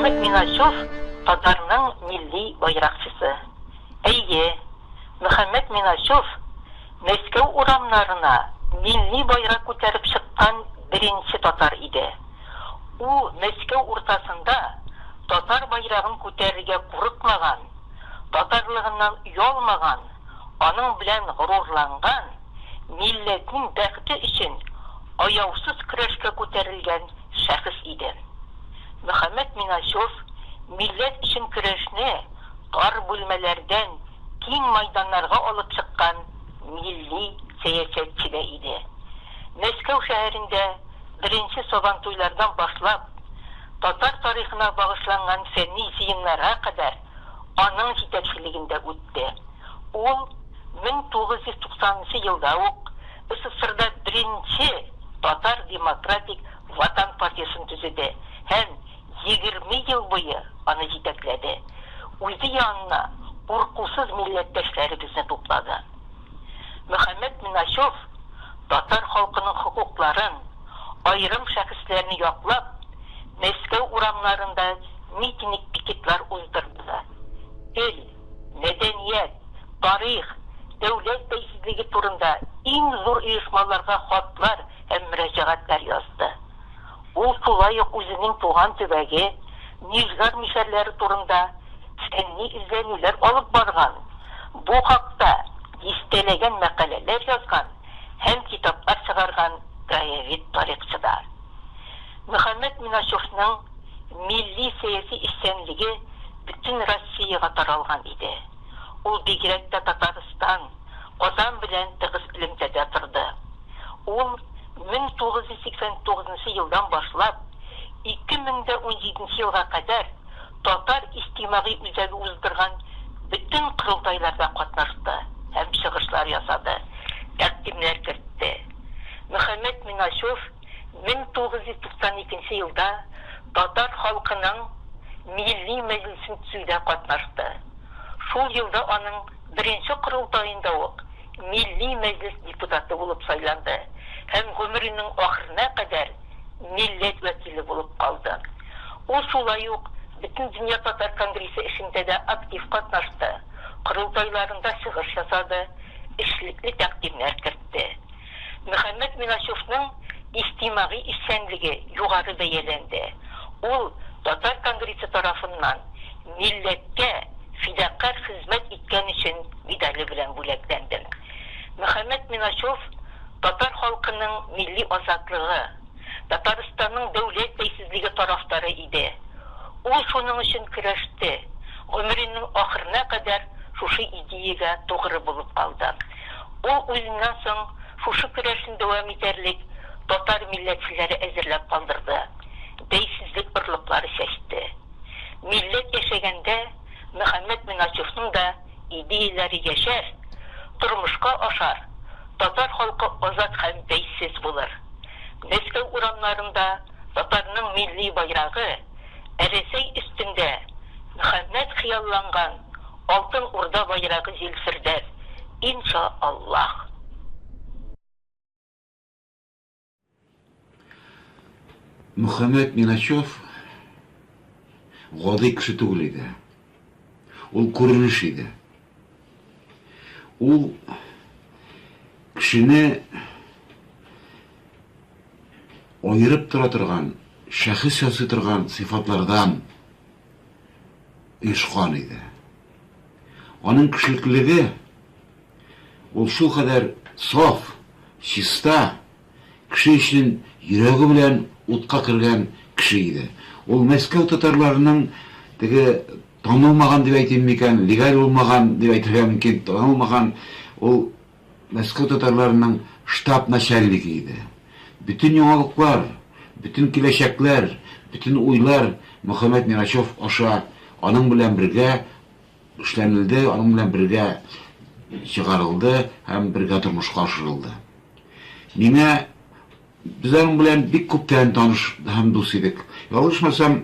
Мөхәммәт Миначев татарның милли байракчысы. Әйе, Мөхәммәт Миначев Мәскәү урамнарына милли байрак күтәреп чыккан беренче татар иде. Ул Мәскәү уртасында татар байрагын күтәрергә курыкмаган, татарлыгыннан оялмаган, аның белән горурланган, милләтнең бәхете өчен аяусыз көрәшкә күтәрелгән шәхес иде. Мөхәммәт Миначев милләт өчен көрәшне тар бүлмәләрдән киң майданнарга алып чыккан милли сәясәтче дә иде. Мәскәү шәһәрендә беренче Сабантуйлардан башлап, татар тарихына багышланган фәнни җыеннарга кадәр аның җитәкчелегендә үтте. Ул 1990 нчы елда ук СССРда беренче татар демократик Ватан партиясен төзеде һәм 20 ел буе аны җитәкләде, үзе янына куркусыз милләттәшләребезне туплады. Мөхәммәт Миначев татар халкының хокукларын, аерым шәхесләрне яклап, Мәскәү урамнарында митинг-пикетлар уздырды. Тел, мәдәният, тарих, дәүләт бәйсезлеге турында иң зур оешмаларга хатлар һәм мөрәҗәгатьләр язды. Ул шулай ук үзенең туган төбәге Нижгар мишәрләре турында фәнни эзләнүләр алып барган, бу хакта дистәләгән мәкаләләр язган һәм китаплар чыгарган краевед-тарихчы да. Мөхәммәт Миначевның милли-сәяси эшчәнлеге бөтен Россиягә таралган иде. Ул бигрәк тә Татарстан, Казан белән тыгыз элемтәдә торды. Ул 1989 нчы елдан башлап 2017 нче елга кадәр Татар иҗтимагый үзәге уздырган бөтен корылтайларда катнашты һәм чыгышлар ясады, тәкъдимнәр кертте. Мөхәммәт Миначев 1992 нче елда татар халкының Милли мәҗлесен төзүдә катнашты. Шул елда аның беренче корылтаенда ук Милли Мәҗлес депутаты булып сайланды һәм гомеренең ахырына кадәр милләт вәкиле булып калды. Ул шулай ук Бөтендөнья татар конгрессы эшендә дә актив катнашты, корылтайларында чыгыш ясады, эшлекле тәкъдимнәр кертте. Мөхәммәт Миначевның иҗтимагый эшчәнлеге югары бәяләнде. Ул Татар конгрессы тарафыннан Милләткә фидакарь хезмәт иткән өчен медале белән бүләкләнде. Мөхәммәт Миначев татар халкының милли азатлыгы, Татарстанның дәүләт бәйсезлеге тарафдары иде. Ул шуның өчен көрәште, гомеренең ахырына кадәр шушы идеягә тугры булып калды. Ул үзеннән соң шушы көрәшне дәвам итәрлек татар милләтчеләре әзерләп калдырды, бәйсезлек орлыклары чәчте. Милләт яшәгәндә Мөхәммәт Миначевның да идеяләре яшәр, тормышка ашар, татар халкы азат һәм бәйсез булыр. Мәскәү урамнарында татарның милли байрагы, ә Рәсәй өстендә Мөхәммәт хыялланган Алтын Урда байрагы җилфердәр, инша Аллаһ. Мөхәммәт Миначев гади кеше түгел иде. Ул күренеш иде. Ул кешене аерып тора торган, шәхес ясый торган сыйфатлардан оешкан иде. Аның кешелеклелеге ул шулкадәр саф, чиста, кеше өчен йөрәге белән утка кергән кеше иде. Ул Мәскәү татарларының теге танылмаган дип әйтим микән, легаль булмаган дип әйтергә мөмкин, танылмаган ул Мәскәү татарларының штаб начальнигы иде. Бөтен яңалыклар, бөтен киләчәкләр, бөтен уйлар Мөхәммәт Мирачев аша аның белән бергә эшләнелде, аның белән бергә чыгарылды һәм бергә тормышка ашырылды. Миңа без аның белән бик күптән таныш һәм дус идек. Ялгышмасам,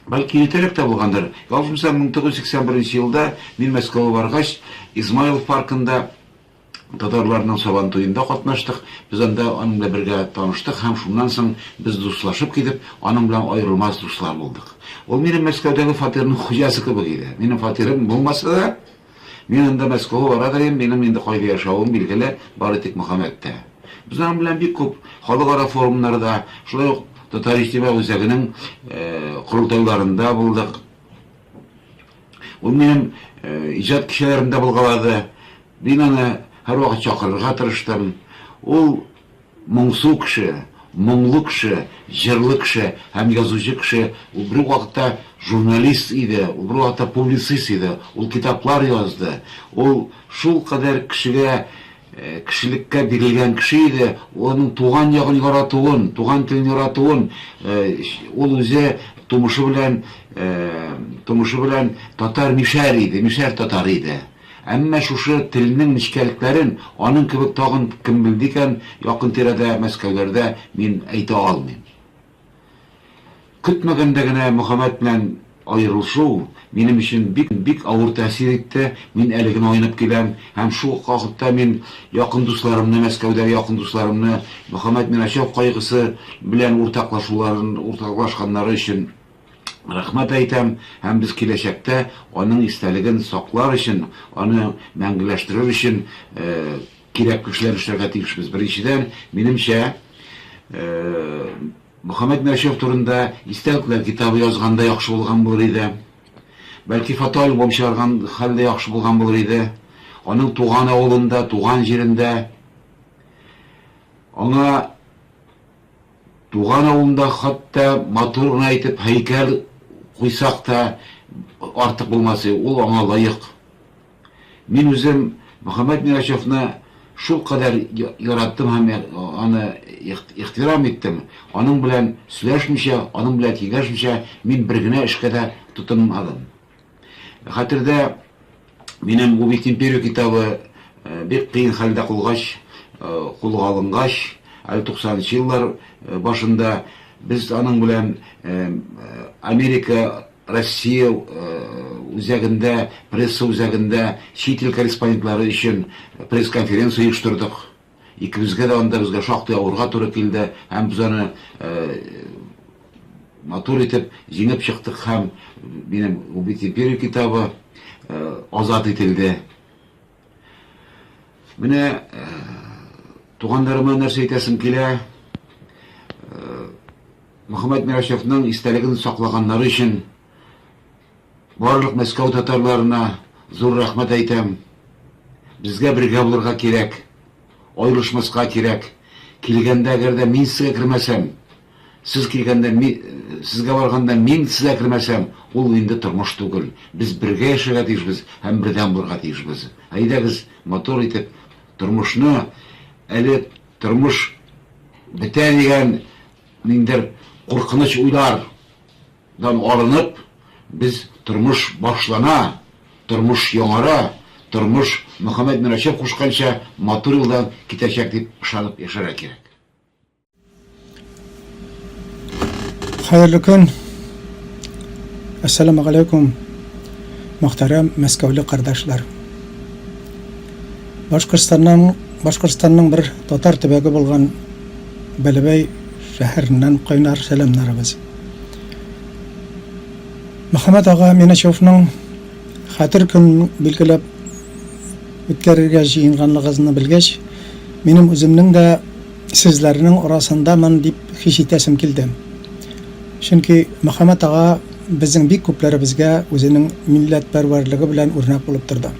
бәлки иртәрәк тә булгандыр. Ялгышмасам, 1981 елда мин Мәскәүгә баргач, Измайлов паркында татарларның Сабан туенда катнаштык. Без анда аның белән бергә таныштык һәм шуннан соң без дуслашып китеп, аның белән аерылмас дуслар булдык. Ул минем Мәскәүдәге фатирның хуҗасы кебек иде. Минем фатирым булмаса да, мин анда Мәскәүгә бара да идем, минем инде кайда яшәвем билгеле, бары тик Мөхәммәттә. Без аның белән бик күп халыкара форумнарда, шулай ук Татар иҗтимагый үзәгенең корылтайларында булдык. Ул минем иҗат кичәләремдә булгалады. Мин аны һәрвакыт чакырырга тырыштым. Ул моңсу кеше, моңлы кеше, җырлы кеше һәм язучы кеше. Ул бер үк вакытта журналист иде, ул бер вакытта публицист иде. Ул китаплар язды. Ул шулкадәр кешегә кешелеккә бирелгән кеше иде, аның туган ягын яратуын, туган телен яратуын, ул үзе тумышы белән тумышы белән татар мишәр иде, мишәр татары иде. Әмма шушы телнең нечкәлекләрен аның кебек тагын кем белде икән, якын тирәдә, Мәскәүләрдә, мин әйтә алмыйм. Көтмәгәндә генә Мөхәммәт белән аерылышу минем өчен бик, бик авыр тәэсир итте. Мин әле генә айнып киләм һәм шул ук вакытта мин якын дусларымны, Мәскәүдәге якын дусларымны Мөхәммәт Миначев кайгысы белән уртаклашуларын, уртаклашканнары өчен рәхмәт әйтәм һәм без киләчәктә аның истәлеген саклар өчен, аны мәңгеләштерер өчен кирәкле эшләр эшләргә тиешбез. Беренчедән, минемчә, Мөхәммәт Мирачев турында истәлекләр китабы язганда яхшы булган булыр иде. Бәлки фотоальбом чыгарган хәлдә яхшы булган булыр иде. Аның туган авылында, туган җирендә аңа туган авылында хәтта матур гына итеп һәйкәл куйсак та артык булмас иде. Ул аңа лаек. Мин үзем Мөхәммәт Мирачевны шулкадәр яраттым һәм аны ихтирам иттем, аның белән сөйләшмичә, аның белән киңәшмичә мин бер генә эшкә дә тотынмадым. Хәтердә, минем Убить империю китабы бик кыен хәлдә кулгач, кулга алынгач, әле 90 нчы еллар башында без аның белән Америка Россия үзәгендә, пресса үзәгендә чит ил корреспондентлары өчен пресс-конференция оештырдык. Икебезгә дә анда безгә шактый авырга туры килде һәм без аны матур итеп җиңеп чыктык һәм минем Убить империю китабы азат ителде. Менә туганнарыма нәрсә әйтәсем килә. Мөхәммәт Мирачевның истәлеген саклаганнары өчен барлык Мәскәү татарларына зур рәхмәт әйтәм. Безгә бергә булырга кирәк, аерылышмаска кирәк. Килгәндә әгәр дә мин сезгә кермәсәм, сез килгәндә сезгә барганда мин сезгә кермәсәм, ул инде тормыш түгел. Без бергә яшәргә тиешбез һәм бердәм булырга тиешбез. Әйдәгез, матур итеп тормышны әле тормыш бетә дигән ниндидер куркыныч уйлардан арынып, без тормыш башлана, тормыш яңара, тормыш Мөхәммәт Мирачев кушканча матур юлдан китәчәк дип ышанып яшәргә кирәк. Хәерле көн. Әссәламу алейкум, мөхтәрәм мәскәүле кардәшләр. Башкортстаннан Башкортстанның бер татар төбәге булган Бәләбәй шәһәреннән кайнар сәламнәребез. Мөхәммәт ага Миначевның хәтер көнен билгеләп үткәрергә җыенганлыгызны белгәч, минем үземнең дә сезләрнең арасындамын дип хис итәсем килде. Чөнки Мөхәммәт ага безнең бик күпләребезгә үзенең милләтпәрвәрлеге белән үрнәк булып торды.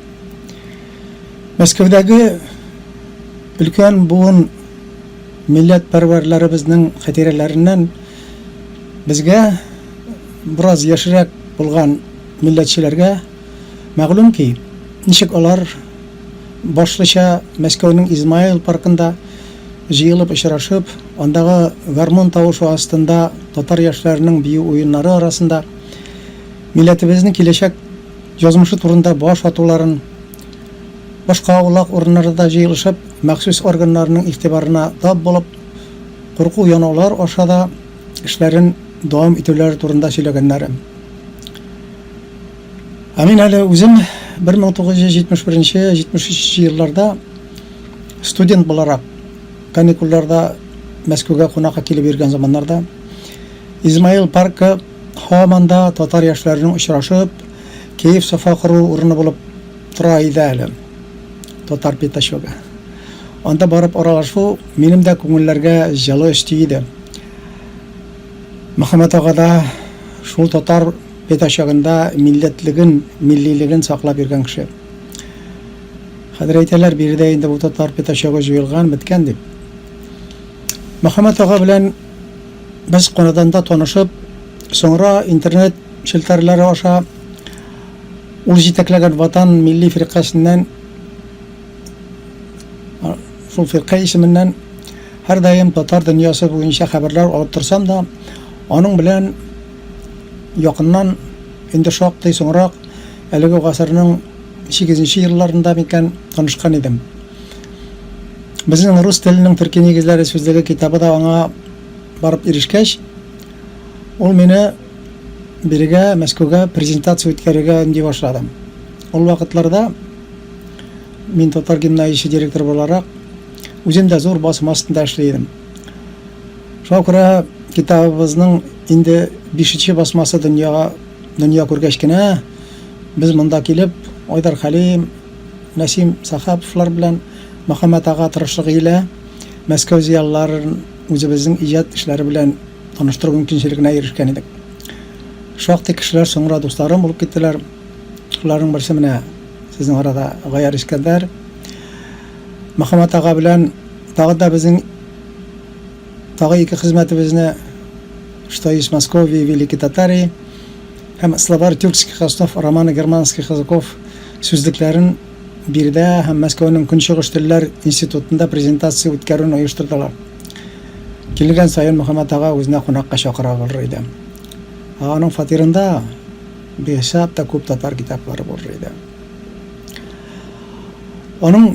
Мәскәүдәге өлкән буын милләтпәрвәрләребезнең хатирәләреннән безгә, бераз яшьрәк булган милләтчеләргә мәгълүм ки, ничек алар башлыча Мәскәүнең Измаил паркында җыелып очрашып, андагы гармун тавышы астында татар яшьләренең бию уеннары арасында милләтебезнең киләчәк язмышы турында баш ватуларын, башка аулак урыннарда да җыелышып, махсус органнарның игътибарына тап булып, курку-янаулар аша да эшләрен дәвам итүләре турында сөйләгәннәре. Ә мин әле үзем 1971-73 елларда Студент буларак каникулларда Мәскәүгә кунакка килеп йөргән заманнарда Измаил паркы һаман да татар яшьләренең очрашып, кәеф-сафа кору урыны булып тора иде әле. Татар пятачогы. Анда барып аралашу минем дә күңелләргә җылы өсти иде. Мөхәммәт ага да шул татар пятачогында милләтлеген, миллилеген саклап йөргән кеше. Хәзер әйтәләр, биредә инде бу татар пятачогы җуелган, беткән дип. Мөхәммәт ага белән без Канаданда танышып, соңра интернет челтәрләре аша ул җитәкләгән Ватан милли фиркасеннән шул фирка исеменнән һәрдаим татар дөньясы буенча хәбәрләр алып торсам да, аның белән якыннан инде шактый соңрак, әлеге гасырның сигезенче елларында микән, танышкан идем. Безнең рус теленең төрки нигезләре сүзлеге китабы да аңа барып ирешкәч, ул мине бирегә, Мәскәүгә презентация үткәрергә өнди башлады. Ул вакытларда мин татар гимназиясе директоры буларак үзем дә зур басым астында эшли идем. Шуңа күрә китабыбызның инде бишенче басмасы дөньяга дөнья күргәч кенә без монда килеп Айдар Хәлим, Нәсим Сәхәповлар белән Мөхәммәт ага тырышлыгы илә Мәскәү зыялыларын үзебезнең иҗат эшләре белән таныштыру мөмкинчелегенә ирешкән идек. Шактый кешеләр соңра дусларым булып киттеләр. Шуларның берсе менә сезнең арада Гаяр Искәндәр. Мөхәммәт ага белән тагы да безнең тагы ике хезмәтебезне Что есть Московии, Великой Татарии һәм Словарь тюркских основ романо-германских языков сүзлекләрен биредә һәм Мәскәүнең Көнчыгыш телләр институтында презентация үткәрүне оештырдылар. Килгән саен Мөхәммәт ага үзенә кунакка чакыра булыр иде. Ә аның фатирында бихисап та күп татар китаплары булыр иде. Аның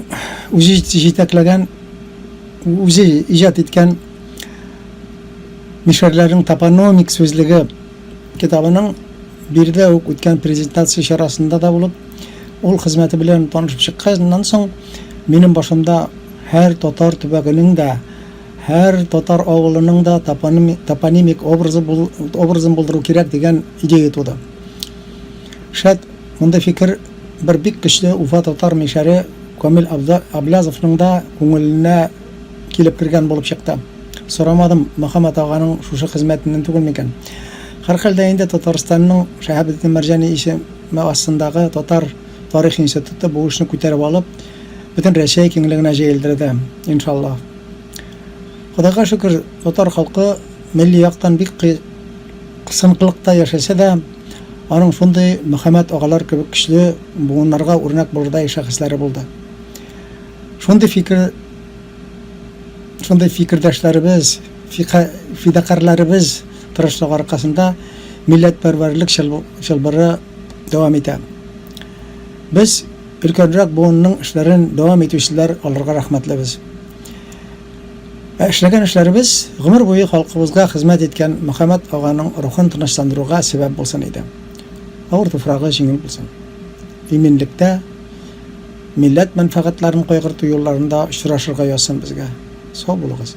үзе җитәкләгән, үзе иҗат иткән Мишәрләрнең топономик сүзлеге китабының биредә үк үткән презентация чарасында да булып, ул хезмәте белән танышып чыкканнан соң, минем башымда һәр татар төбәгенең дә, һәр татар авылының да топонимик образы образын булдыру кирәк дигән идея туды. Шәт, мондый фикер бер бик көчле Уфа татар мишәре Камил Аблязовның да күңеленә килеп кергән булып чыкты. Сорамадым, Мөхәммәт аганың шушы хезмәтеннән түгел микән? Һәрхәлдә инде Татарстанның Шәһабетдин Мәрҗани исеме астындагы Татар тарих институты бу эшне күтәреп алып, бөтен Рәсәй киңлегенә җәелдерде, иншаллаһ. Ходайга шөкер, татар халкы милли яктан бик кысынкылыкта яшәсә дә, аның шундый Мөхәммәт агалар кебек көчле, буыннарга үрнәк булырдай шәхесләре булды. Шундый фикер Шундый фикердәшләребез, фидакарьләребез тырышлыгы аркасында милләтпәрвәрлек чылбыры дәвам итә. Без, өлкәнрәк буынның эшләрен дәвам итүчеләр, аларга рәхмәтлебез. Ә эшләгән эшләребез гомер буе халкыбызга хезмәт иткән Мөхәммәт аганың рухын тынычландыруга сәбәп булсын иде. Авыр туфрагы җиңел булсын. Иминлектә, Милләт мәнфәгатьләрен кайгырту юлларында очрашырга язсын безгә. Сау булыгыз.